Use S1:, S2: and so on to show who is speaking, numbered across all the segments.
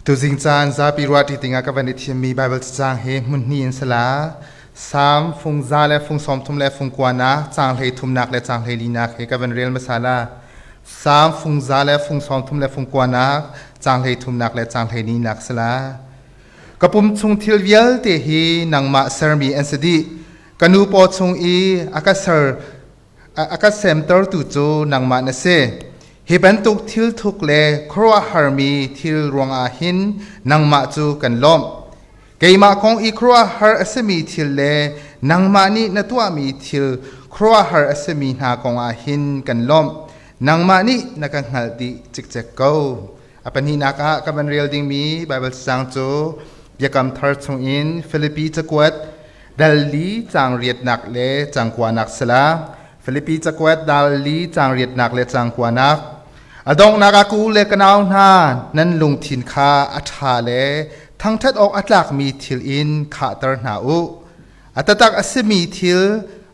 S1: Tuzing caan zapi ruahṭi dingah ka van i thimmi Baibal cacang hi hmun hnih in sala. Salm fung za le fung 30 le fung kuanak, caang hlei thumnak le caang hlei linak hi ka van rel hmasa la. Salm fung za le fung 30 le fung kuanak, caang hlei thumnak le caang hlei linak sala. Ka pum chung thil vialte hi nangmah sermi an si dih. Ka nu paw chung i a ka ser A ka semtertu cu nangmah na si. Hi bantuk thil thuk le khuaruahharmi thil ruangah hin nangmah cu kan lawmh. Keimah kong i khuaruahhar a simi thil le nangmah nih na tuahmi thil khuaruahhar a simi hna kongah hin kan lawmh. Nangmah nih na ka hngalh dih cikcek ko. A pahnihnak ah ka van rel dingmi Baibal cacang cu Biakam Thar chungin Filipi cakuat dal li caang riatnak le caang kuanak sila. Filipi cakuat dal li caang riatnak le caang kuanak. A donghnak ah ka u le ka nau hna, nan lungthin kha a ṭha le thangṭhat awk a tlakmi thil in khahter hna u. A taktak a simi thil,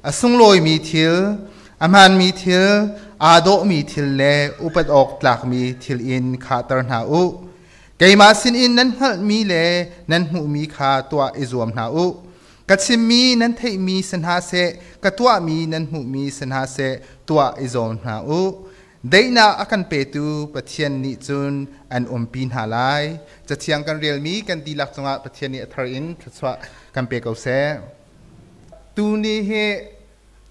S1: a sunglawimi thil, a hmaanmi thil, aa dawhmi thil le upat awk tlakmi thil in khahter hna u. Keimah sinin nan hngalhmi le nan hmuhmi kha tuah i zuam hna u. Ka chimmi nan theihmi si hna seh, ka tuahmi nan hmuhmi si hna seh, tuah i zuam hna u. Daihnak a kan petu Pathian nih cun an umpi hna lai. Cathiang kan relmi kan dihlak cungah Pathian nih a thar in thluachuah kan pe ko seh. Tuni hi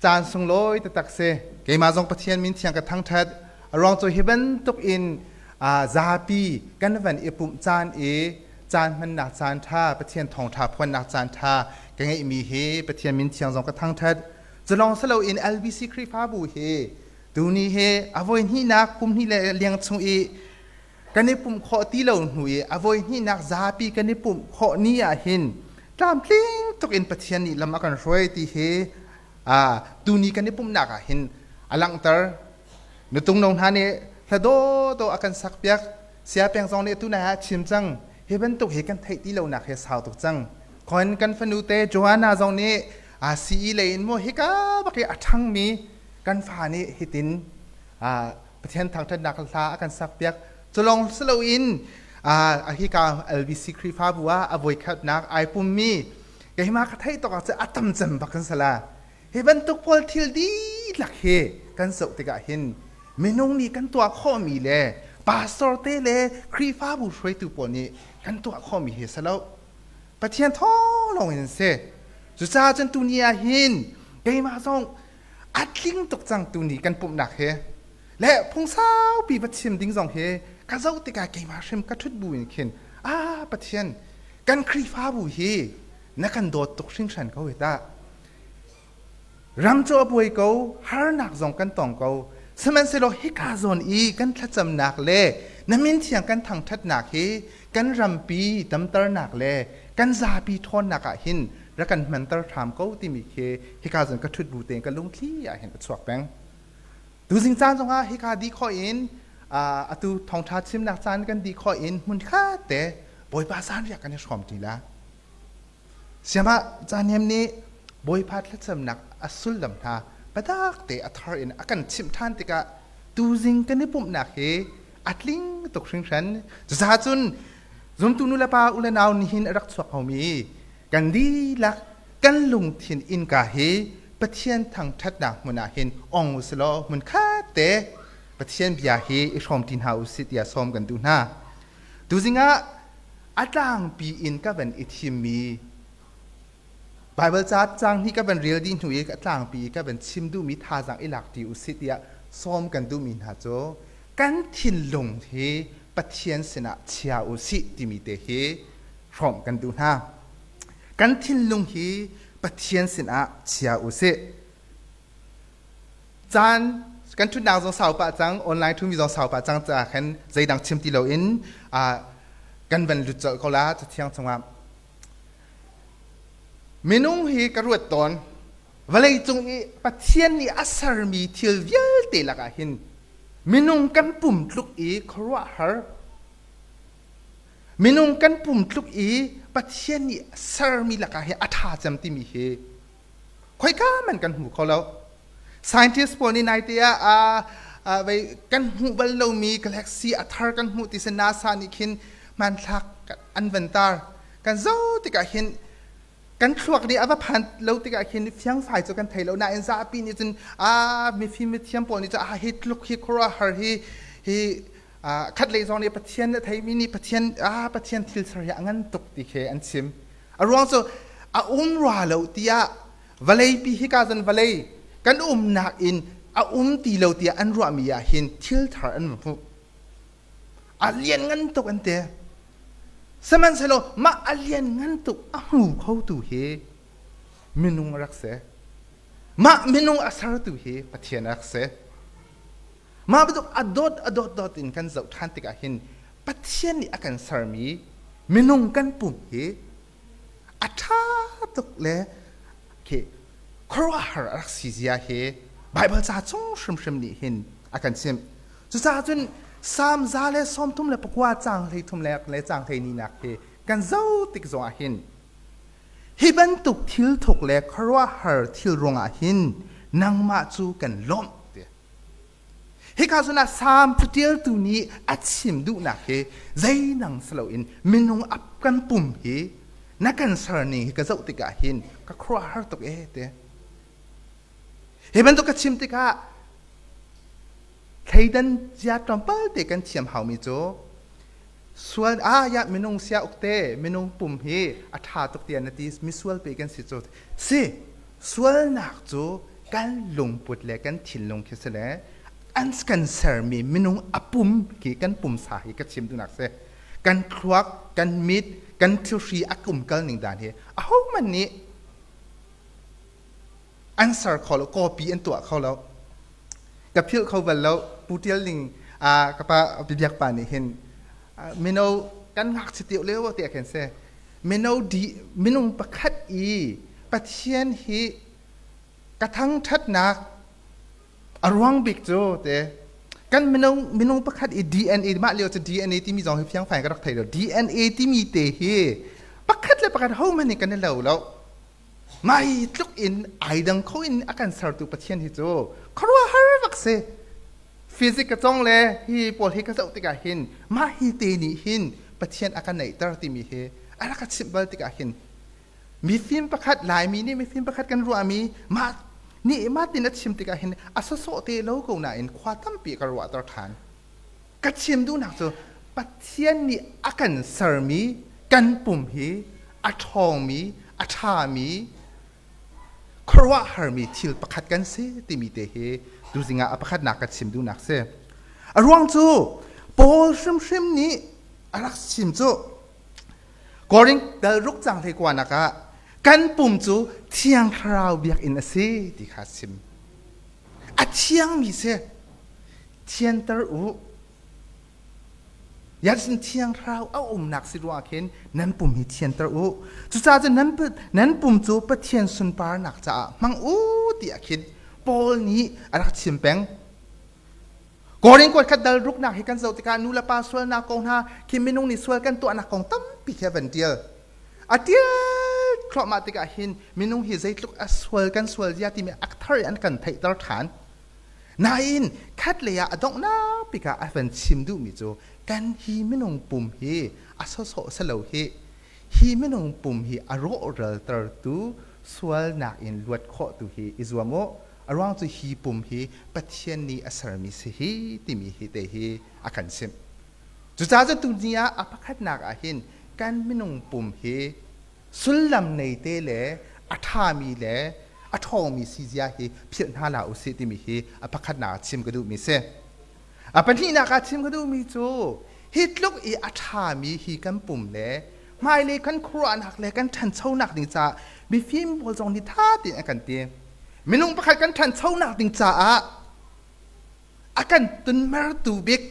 S1: caan sunglawi taktak si. Keimah zong Pathian min thiang ka thangṭhat. A ruang cu hi bantuk in zapi kan van i pumh caan i caan hmannak caan ṭha, Pathian thawngṭha phuannak caan ṭha ka ngeihmi hi Pathian min thiang zong ka thangṭhat. Cu lawng si loin LBC Khrihfabu hi tuni hi a voi hnihnak kum hnih le liang chung i kan i pumh khawh ti lo hnu i a voi hnihnak zapi kan i pumh khawh ni ah hin tlamtling tuk in Pathian nih lam a kan hruai ti hi tuni kan i pumhnak ah hin a langhter. Nutung no hna nih hla dawdawh a kan sakpiak. Sia peng zong nih tunai ah a chim cang. Hi bantuk hi kan theih ti lonak hi a sau tuk cang. Khon kan fanu te Joanna zong nih CE lei in maw hika bak i a ṭhangmi kan fa nih hitin Pathian thangṭhatnak hla a kan sakpiak. Culong si loin hika LBC Khrihfabu ah a voikhatnak ai pummi keimah ka theih tawk ah a tam cem bak kan sala. Hi bantuk pawl thil dihlak hi kan zoh tikah hin minung nih kan tuah khawhmi le pastor te le Khrihfabu hruaitu pawl nih kan tuah khawhmi hi si lo. Pathian thawng lawng in si. Cucaah cun tuni ah hin keimah zong a tling tuk cang tuni kan pumhnak hi le phung saupi va chim ding zong hi ka zoh tikah keimah hrim ka ṭhut bu in khin ah Pathian kan Khrihfabu hi na kan dawt tuk hringhran ko hi tah. Ram cu a buai ko, harnak zong kan tong ko. Sihmanhsehlaw hika zawn i kan thlacamnak le na min thiang kan thangṭhatnak hi kan rampi damternak le kan zapi ṭhawnnak ah hin rak kan hmanter hram ko timi khi hika zawn ka ṭhut bu tein ka lungthli ah hin a chuak peng. Tuzing caan zongah hika dih khawh in atu thawngṭha chimnak caan kan dih khawh in hmunkhat te Bawipa zanriah kan i hrawm ṭi la. Siamah canem nih Bawipa thlacamnak a sullam hna biatak te a thar in a kan chimh ṭhan tikah tuzing kan i pumhnak hi a tling tuk hringhran. Cucaah cun zumtu nulepa u le nau nihin a rak chuak khomi kan dihlak kan lungthin innka hi Pathian thangṭhatnak hmun ah hin ong u silaw hmunkhat te Pathian bia hi i hrawm ṭi hna u sih tiah sawm kan duh hna. Tuzing ah a tlangpi in ka van i thimmi Baibal ca cang hi ka van rel dih hnu i a tlangpi i ka van chim duhmi thazaang i lak ṭi u sih tiah sawm kan duhmi hna cu kan thinlung hi Pathian sinah chia u sih timi te hi hrawmh kan duh hna. Kan thinlung hi Pathian sinah chia u sih. Caan kan ṭhutnak zong sau pah cang, online ṭhumi zong sau pah cang caah khan zeidang chim ti loin kan van lut colh ko la Cathiang chungah. Minung hi ka ruat tawn, vawlei cung i Pathian nih a sermi thil vialte lakah hin minung kan pum tluk i khuaruahhar, minung kan pum tluk i Pathian nih sermi lakah hi a ṭha cem timi hi khoika man kan hmu kho lo. Scientist pawl nih naite ah kan hmuh bal lomi galaxy a thar kan hmuh ti si NASA nih khin Hmanthlak an van tar. Kan zoh tikah hin kan thluak nih a va phan lo tikah khin fiangfai cu kan thei lo nain zapi nih cun a mifim mithiam pawl nih cun a hi tluk hi khuaruahhar hi hi khat lei zong nih Pathian a theimi nih Pathian ah Pathian thil ser hi a ngan tuk ti khi an chim. A ruang cu a um rua lo tiah vawleipi hi ka zan vawlei kan umnak in a um ti lo tiah an ruahmi ah hin thil thar an hmuh. A lian ngan tuk an ti. Sihmanhsehlaw mah a lian ngan tuk a hmu khotu hi minung a rak si. Mah minung a sertu hi Pathian a rak si. Mah bantuk a dawt a dawt dawt in kan zoh ṭhan tikah hin Pathian nih a kan sermi minung kan pum hi a ṭha tuk le khi khuaruahhar a rak si zia hi Baibal ca chung hrimhrim nih hin a kan chimh. Cucaah cun Salm 139 caang 33 le caang 14 hi kan zoh tik zongah hin hi bantuk thil thuk le khuaruahhar thil ruangah hin nangmah cu kan lawmh ti. Hika zawn ah Salm caṭialtu nih a chim duhnak hi zeidang si loin minung a kan pum hi na kan ser ning hi ka zoh tikah hin ka khuaruahhar tuk ee ti. Hi bantuk ka chim tikah thleidan zia tlawmpal te kan thiam haumi cu sual ah ya minung sia ukte minung pum hi a ṭha tuk tiah na ti misual pe kan si cu si sualnak cu kan lungput le kan thinlung khi si le an kan sermi minung a pum khi kan pumsa hi ka chim duhnak si kan thluak kan mit kan thilhri a umkal ning dan hi ahohmanh nih an ser kho lo copy an tuah kho lo ka philh kho bal lo Pu Tial Ling ka pa biak pa nih hin mino kan ngakchia tio lio te khin se mino di minung pakhat i Pathian hi ka thangṭhatnak a ruang bik cu te kan minung minung pakhat i DNA mah lio cu DNA timi zong hi fiangfai ka rak thei lo DNA timi te hi pakhat le pakhat ho hmanh nih kan i lo lo Mah hi tluk in ai dang kho in a kan sertu Pathian hi cu khuaruahhar bak si. Physics ka cong le hi pawl hi ka zoh tikah hin mah hi te nih hin Pathian a kan neihter timi hi a rak ka chimh bal tikah hin mifim pakhat Laimi nih mifim pakhat kan ruahmi mah nih mah tin a chim tikah hin a sawsawh te lo ko nain khua tampi ka ruahter ṭhan. Ka chim duhnak cu Pathian nih a kan sermi kan pum hi a ṭhawngmi, a ṭhami, khuaruahharmi thil pakhat kan si timi te hi tuzing ah a pakhatnak ka chim duhnak si. A ruang cu Paul hrimhrim nih a rak chim cu Korinth dal ruk cang hlei kuanak ah kan pum cu Thiang Thlarau biakinn a si ti kha chim. A thiangmi si. Thianter u. Yasin Thiang Thlarau a umnak si ruangah khin nan pum hi thianter u. Cucaah cun nan, nan pum cu Pathian sunparnak caah hmang u tiah khin Paul nih a rak chim peng. Korin kuat khat dal ruknak hi kan zoh tikah nu le pa sualnak kong hna khi minung nih sual kan tuahnak kong tampi khi a van tial. A tial thluahmah tikah hin minung hi zeitluk a sual kan sual zia timi a thar in an kan theihter ṭhan. Nain khatlei ah a donghnak bik ah a van chim duhmi cu kan hi minung pum hi a sawsawh si lo hi hi minung pum hi a rawhraltertu sualnak in luat khawh tu hi i zuam u. A ruang cu hi pum hi Pathian nih a sermi si hi timi hi te hi a kan chimh. Cucaah cun tuni ah a pakhatnak ah hin kan minung pum hi sullam nei te le a ṭhami le a ṭhawngmi si zia hi philh hna hlah usih timi hi a pakhatnak ah chim ka duhmi si. A pahnihnak ah chim ka duhmi cu hi tluk i a ṭhami hi kan pum le hmailei kan khuaruahnak le kan ṭhanchonak ding caah mifim pawl zong nih ṭha tein a kan ti. Minung pakhat kan ṭhanchonak ding caah a kan tunmertu bik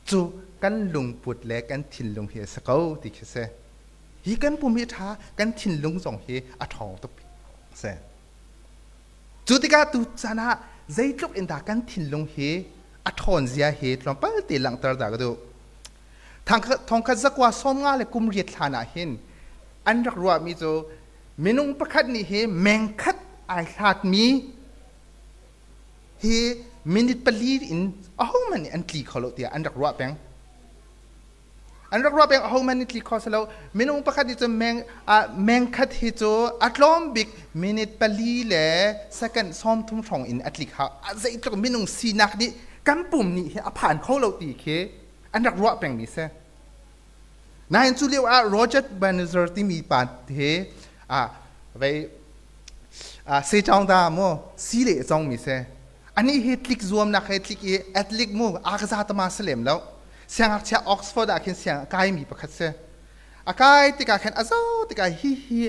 S1: cu kan lungput le kan thinlung hi a si ko ti khi si. Hi kan pum hi a ṭha, kan thinlung zong hi a ṭhawng tuk si. Cu tikah tu caan ah zeitluk in dah kan thinlung hi a ṭhawn zia hi tlawmpal te langhter dah ka duh. Thongkhat zakua 50 le kum riat hlan ah hin an rak ruahmi cu minung pakhat nih hi mengkhat ai hlatmi hi minute 4 in ahohmanh nih an tli kho lo tiah an rak ruah peng. An rak ruah peng ahohmanh nih tli kho si lo. Minung pakhat nih cun meng meng khat hi cu a tlawm bik minute 4 le second 30 hrawng in a tlik hau. Zeitluk minung sinak nih kan pum nih hi a phan kho lo ti khi an rak ruah pengmi si. Nain cu lio ah Roger Bannister timi pa he vei sechong da mu si le cong mi si. Ani hi tlik zuamnak he tlik i athlete mu akaza tama si lem lo. Siangngakchia Oxford ah khin siang a kaimi pakhat si. A kai tikah khan a zo tikah hi hi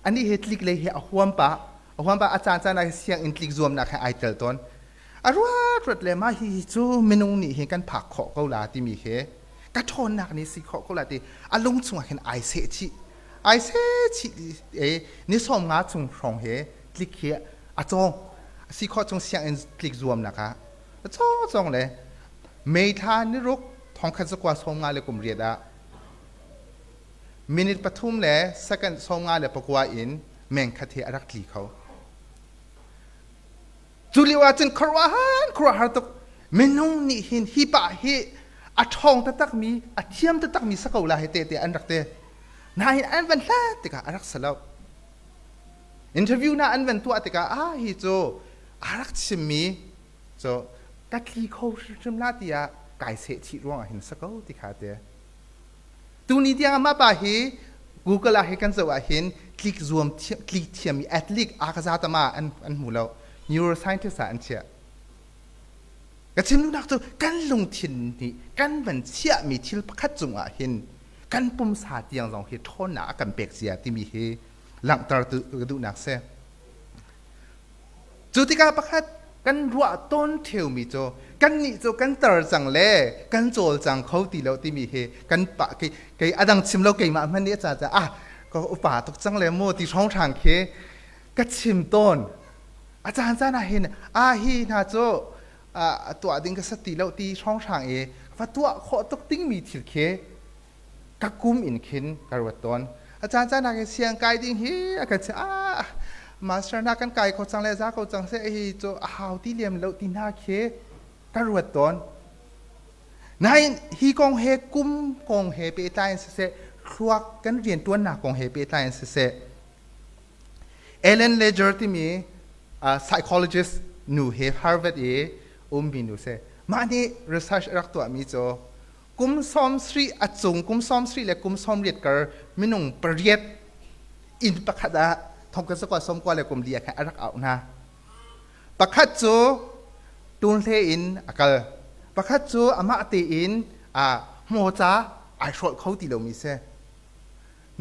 S1: ani hi tlik lei hi a huam pa. A huam pa a caan caan ah sianginn tlik zuamnak he ai tel tawn. A ruat ruat le mah hi cu minung nih hin kan phak khawh ko la timi hi ka ṭhawnnak nih si khawh ko la ti a lung chungah khin ai seh chih. Ai seh chih i ni 50 chung hrawng hi tlik hi a cawng. A si khawh chung sianginn tlik zuamnak ah a cawng cawng le May thla ni ruk 1958 ah minute 3 le second 59 in meng khat hi a rak tli kho. Cu lio ahcun khuaruahhan khuaruahhar tuk minung nih hin hi pa hi a ṭhawng taktakmi a thiam taktakmi si ko la hi te te an rak ti. Nain an van hlat tikah a rak si lo. Interview na an van tuah tikah ah hi cu a rak chimmi cu ka tli kho hrimhrim la tiah kai seh chih ruangah hin si ko ti kha ti. Tuni tiang mah pa hi Google ah hi kan zoh ah hin tlik zuam tlik thiam i athlete a ka za tama an an hmu lo. Neuroscientist ah an chiah. Ka chim duhnak cu kan lungthin nih kan van chiahmi thil pakhat cungah hin kan pumsa tiang zong hi ṭhawnnak a kan pek zia timi hi langhter ka duhnak si. Cu tikah pakhat kan ruah tawn ṭheumi cu kannih cu kan tar cang le kan cawlcang kho ti lo timi hi kan pa kei, kei a dang chim lo keimah hmanh nih a ca caah ah ka upa tuk cang le mu ti hrawnghrang khi ka chim tawn. A caan caan ah hin ah hi hna cu tuah ding ka sa ti lo ti hrawnghrang i va tuah khawh tuk dingmi thil khi ka kum in khin ka ruat tawn. A caan caan ah siang kai ding hi a kan si ah master na kan kai kho cang le za ko cang se hi cu a hau ti lem lo ti hna khi ka ruat tawn. Nain hi kong he kum kong he pehtlai in siseh thluak kan riantuannak kong he pehtlai in siseh Ellen Ledger timi psychologist nu he Harvard i ummi nu si. Mah nih research a rak tuahmi cu kum 70 a cung kum 70 le kum 80 kar minung pariat inn pakhat ah thongkhat zakua 94 le kum li ah khan a rak auh hna. Pakhat cu tunhle in a kal. Pakhat cu amah tein hmawca ai hrawlh kho ti lomi si.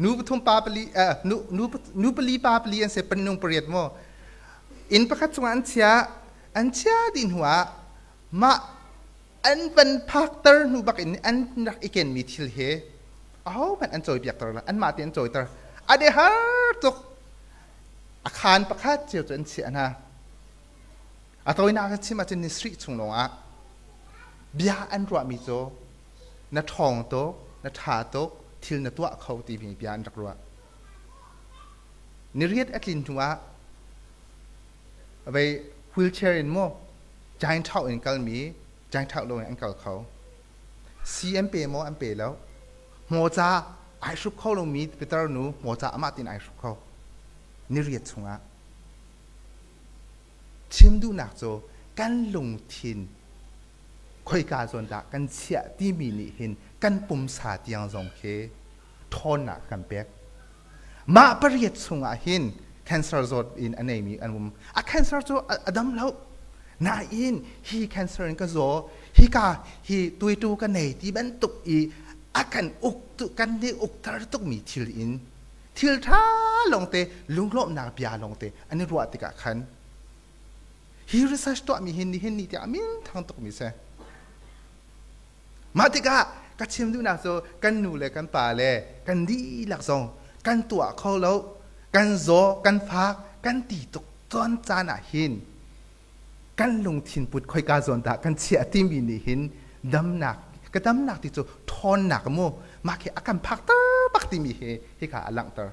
S1: Nu pathum pa pali nu nu nu pali pa pali an si panung pariat maw inn pakhat chungah an chia an chia dih hnu ah mah an van phakter hnu bak in an rak i kenmi thil he ahohmanh an cawipiakter lo anmah te an cawiter a de har tuk a khaan pakhat cio cu an chiah hna a tawinak ka chim ahcun ni sarih chung lawngah bia an ruahmi cu na ṭhawng tuk na ṭha tuk thil na tuah kho timi bia an rak ruah ni riat a tlin hnuah vei wheelchair in maw giant thau in kalmi giant thau lo in an kal kho si an pe maw an pe lo hmawca ai hruk kho lomi pitar nu hmawca amah tin ai hruk kho ni riat chungah chim duhnak cu kan lungthin khoika zawn dah kan chiah timi nih hin kan pumsa tiang zong khi ṭhawnnak kan pek Mah pariat chungah hin cancer zawt in a neimi an um. A cancer cu a dam lo. Nain hi cancer in ka zaw, hika hi tuitu ka nei ti bantuk i a kan uk tu kan nih ukter tukmi thil in thil ṭha lawngte lunglawmhnak bia lawngte an i ruah tikah khan hi research tuahmi hin nihin ni tiah a min thang tukmi si. Mah tikah ka chim duhnak cu kan nu le kan pa le kan dihlak zong kan tuah kho lo, kan zaw, kan fak, kan ti tuk tawn caan ah hin kan lungthin put khoika zawn dah kan chiah timi nih hin damnak ka damnak ti cu ṭhawnnak mu mah khi a kan phakter bak timi hi hika a langhter.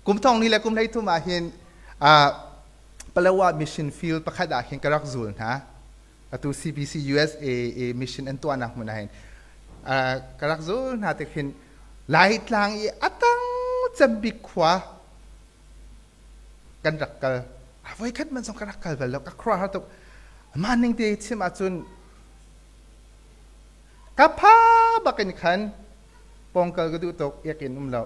S1: Kum thong ni le kum 33 ah hin Palawa mission field pakhat ah hin ka rak zul hna. Atu CBC USA mission an tuahnak hmun ah hin ka rak zul hna tik hin Laitlang i a tang cembik khua kan rak kal. A voikhat man zong ka rak kal bal lo. Ka khuaruahhar tuk. Mah ning te chim ahcun ka pha bakin khan pawngkal ka duh tuk iak in um lo.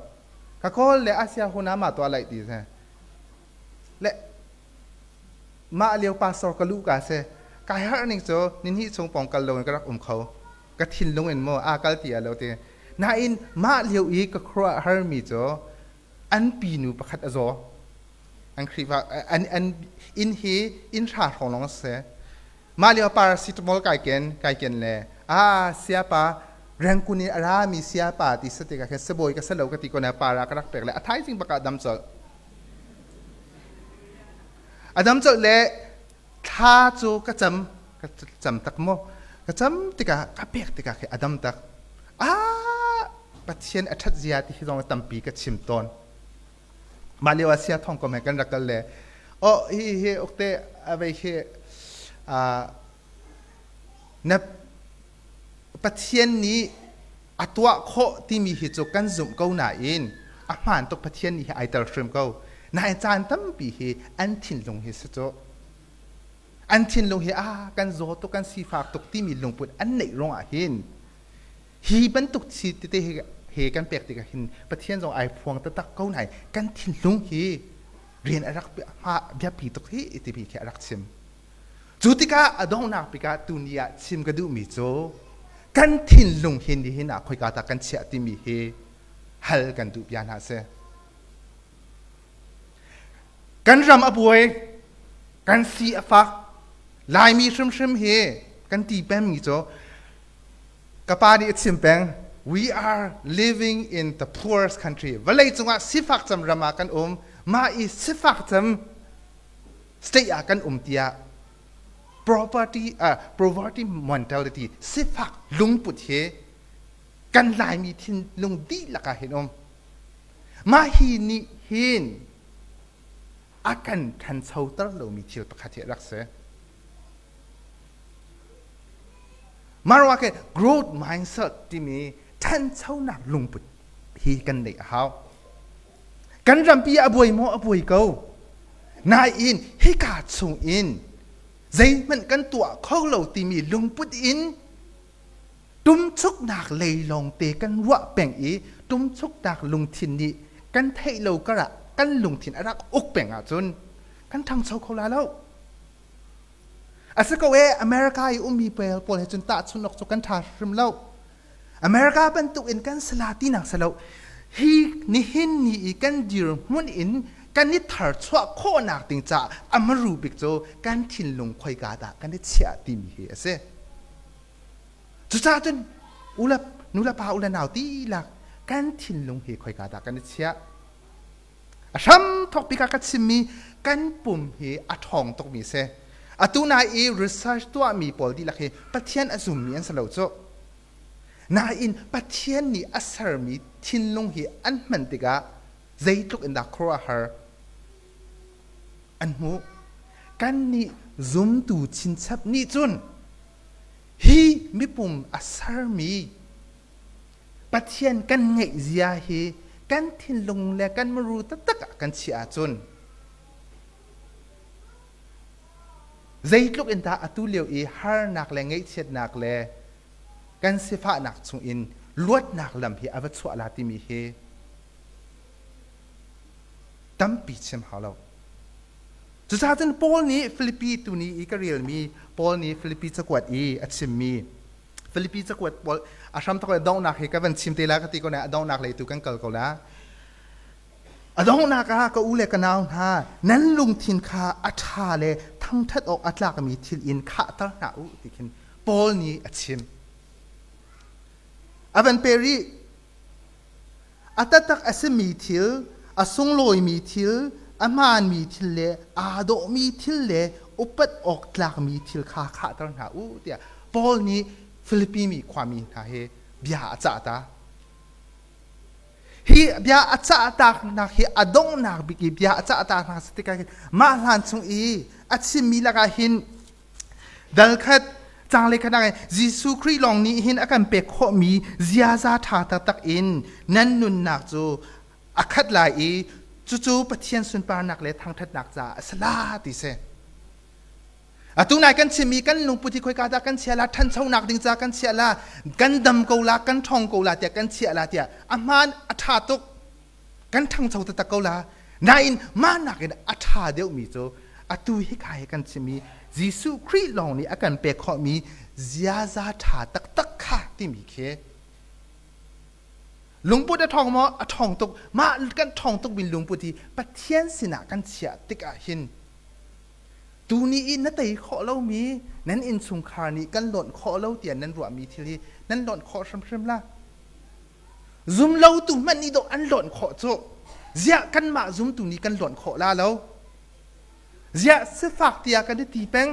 S1: Ka kawl le Asia huna ma tuah lai ti se. Le mah lio pastor ka luh ka se kai harh ning cu nihnih chung pawngkal lo in ka rak um kho. Ka thinlung in maw a kal ti a lo ti. Nain mah lio i ka khuaruahhar mi cu an pinu pakhat a zaw. An Khrihfa an an inn hi inn hra hrawng lawng a si. Mah lio paracetamol kai ken kai ken le a siapa Rangkun in a rami siapa ti sa tikah khin sibawi ka salo ka ti ko na para ka rak pek le a thaizing bak ah dam colh. A dam colh le thla cu ka cam ka cam tak maw ka cam tikah ka pek tikah khi a dam tak. Ah Pathian a ṭhat zia ti hi zong tampi ka chim tawn. Mah lio ah sia thong kom he kan rak kal le oh hi hi ukte avei hi na Pathian nih a tuah khawh timi hi cu kan zumh ko nain a hmaan tuk Pathian nih hi ai tel hrim ko. Nain caan tampi hi an thinlung hi si cu an thinlung hi ah kan zaw tuk kan sifak tuk timi lungput an neih ruangah hin Hi bantuk thi tete he kan pek tikah hin Pathian zong ai phuang taktak ko nain kan thinlung hi rian a rak biapi tuk hi timi khi a rak chim. Cu tikah a donghnak bik ah tuni ah chim ka duhmi cu kan thinlung hi nihin ah khoika dah kan chiah timi hi hal kan duh bia hna si. Kan ram a buai, kan si a fak, Laimi hrimhrim hi kan ti pengmi cu Ka pa nih a chim peng, we are living in the poorest country. Vawlei cungah sifak cem ram ah kan um. Mah i sifak cem state ah kan um tiah property poverty mentality sifak lungput hi kan Laimi thinlung dihlak ah hin um. Mah hi nih hin a kan ṭhanchoter lomi thil pakhat hi a rak si. Mah ke growth mindset timi ṭhanchonak lungput hi kan neih a hau. Kan rampi a buai maw a buai ko. Nain hika chung in zeihmanh kan tuah kho lo timi lungput in tumchuknak lei lawngte kan ruah peng i tumchuknak lungthin nih kan theih lo karah kan lungthin a rak uk peng ahcun kan ṭhangcho kho la lo. A si ko ee, America i ummi pawl he cun tahchunh awk cu kan ṭha hrim lo. America bantuk in kan sala tinak si lo. Hi nihin ni i kan dirhmun in kan i tharchuah khawhnak ding caah a maru bik cu kan thinlung khoika dah kan i chiah timi hi a si. Cucaah cun ule nulepa ule nau tilak kan thinlung hi khoika dah kan i chiah? A hramthawk bik ah ka chimmi kan pum hi a ṭhawng tukmi si. Atu nai i research tuahmi pawl dihlak hi Pathian a zummi an si lo cu. Nain Pathian nih a sermi thinlung hi an hman tikah zeitluk in dah khuaruahhar an hmuh. Kannih zumtu chinchap nih cun hi mipum a sermi Pathian kan ngeih zia hi kan thinlung le kan muru taktak ah kan chiah ahcun zeitluk in dah atu lio i harnak le ngaihchiatnak le kan sifahnak chungin luatnak lam hi a va chuah la timi hi tampi chim hau lo. Cucaah cun Paul nih Filipi tuni i ka relmi Paul nih Filipi cakuat i a chimmi Filipi cakuat pawl a hram thawk le donghnak hi ka van chim te la ka ti ko na a donghnak lei tu kan kal ko la. A donghnak ah ka u le ka nau hna nan lungthin kha a ṭha le thangṭhat awk a tlakmi thil in khahter hna u ti khin Paul nih a chim. A van pe rih A taktak a simi thil, a sunglawimi thil, a hmaanmi thil le aa dawhmi thil le upat awk tlakmi thil kha khahter hna u tiah Paul nih Filipi mi khuami hna he bia a cah ta. Hi bia a cah taknak hi a donghnak bik i bia a cah taknak si tikah hin mah hlan chung i a chimmi lakah hin dal khat. Cang le khanak in Jesuh Khrih lawng nih hin a kan pek khawhmi ziaza ṭha taktak in nan nunnak cu a khat lai i cucu Pathian sunparnak le thangṭhatnak caah a si la ti si. Atu nai kan chimmi kan lungput hi khoika dah kan chia la, ṭhanchonak ding ca kan chia la, kan dam ko la, kan ṭhawng ko la tiah kan chiah la tiah a hmaan a ṭha tuk. Kan ṭhangcho taktak ko la. Nain mah nakin a ṭha deuhmi cu atu hika hi kan chimmi Jesuh Khrih lawng nih a kan pek khawhmi ziaza ṭha taktak kha timi khi lungput a ṭhawng maw? A ṭhawng tuk. Mah kan ṭhawng tukmi lungput hi Pathian sinah kan chiah tikah hin Tuni i na tei khawh lomi nan innchungkhar nih kan lonh khawh lo tiah nan ruahmi thil hi nan lonh khawh hrimhrim la. Zumlotu hmanh nih dawh an lonh khawh cu. Ziah kanmah zumtu nih kan lonh khawh la lo. Ziah sifak tiah kan i ti peng.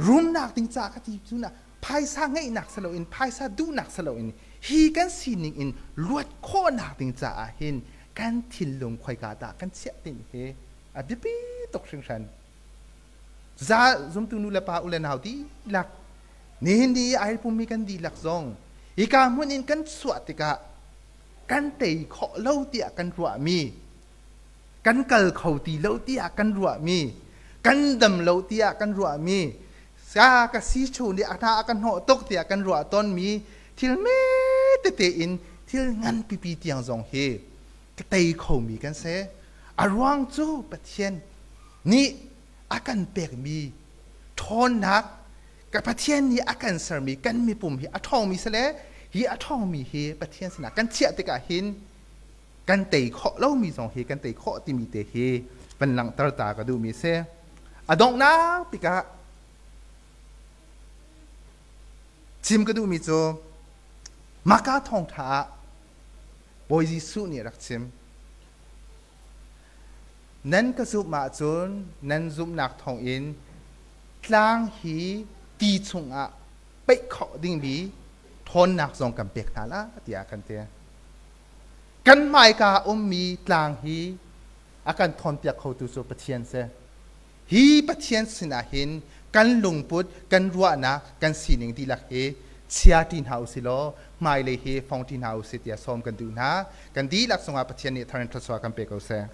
S1: Rumnak ding ca ka ti cu na phaisa ngeihnak si loin phaisa duhnak si loin hi kan sining in luat khawhnak ding caah hin kan thinlung khoika dah kan chiah timi hi a biapi tuk hringhran. Za zumtu nu le pa u le nau dihlak nihin ni i ai pummi kan dihlak zong hika hmun in kan chuah tikah kan tei khawh lo tiah kan ruahmi kan kal kho ti lo tiah kan ruahmi kan dam lo tiah kan ruahmi sa ka si chu nih a hna a ka hnawh tuk tiah kan ruah tawnmi thil me tete in thil ngan pipi tiang zong hi ka tei khomi kan si. A ruang cu Pathian nih a kan pekmi ṭhawnnak ka Pathian nih a kan sermi kan mipum hi a ṭhawngmi si le hi a ṭhawngmi hi Pathian sinah kan chiah tikah hin kan tei khawh lomi zong hi kan tei khawh timi te hi van langhter ta ka duhmi si. A donghnak tikah chim ka duhmi cu Maka thawngṭha ah Bawi Jesuh nih a rak chim. Nan ka zumh ahcun nan zumhnak thawngin tlang hi ti chungah peih khawh dingmi ṭhawnnak zong kan pek hna la tiah kan ti. Kan hmaika a ummi tlang hi a kan thawnpiak khotu cu Pathian si. Hi Pathian sinah hin kan lungput, kan ruahnak, kan sining dihlak hi chia ṭi hna usih law hmailei hi fong ṭi hna usih tiah sawm kan duh hna. Kan dihlak cungah Pathian nih thar in thluachuah kan pe ko seh.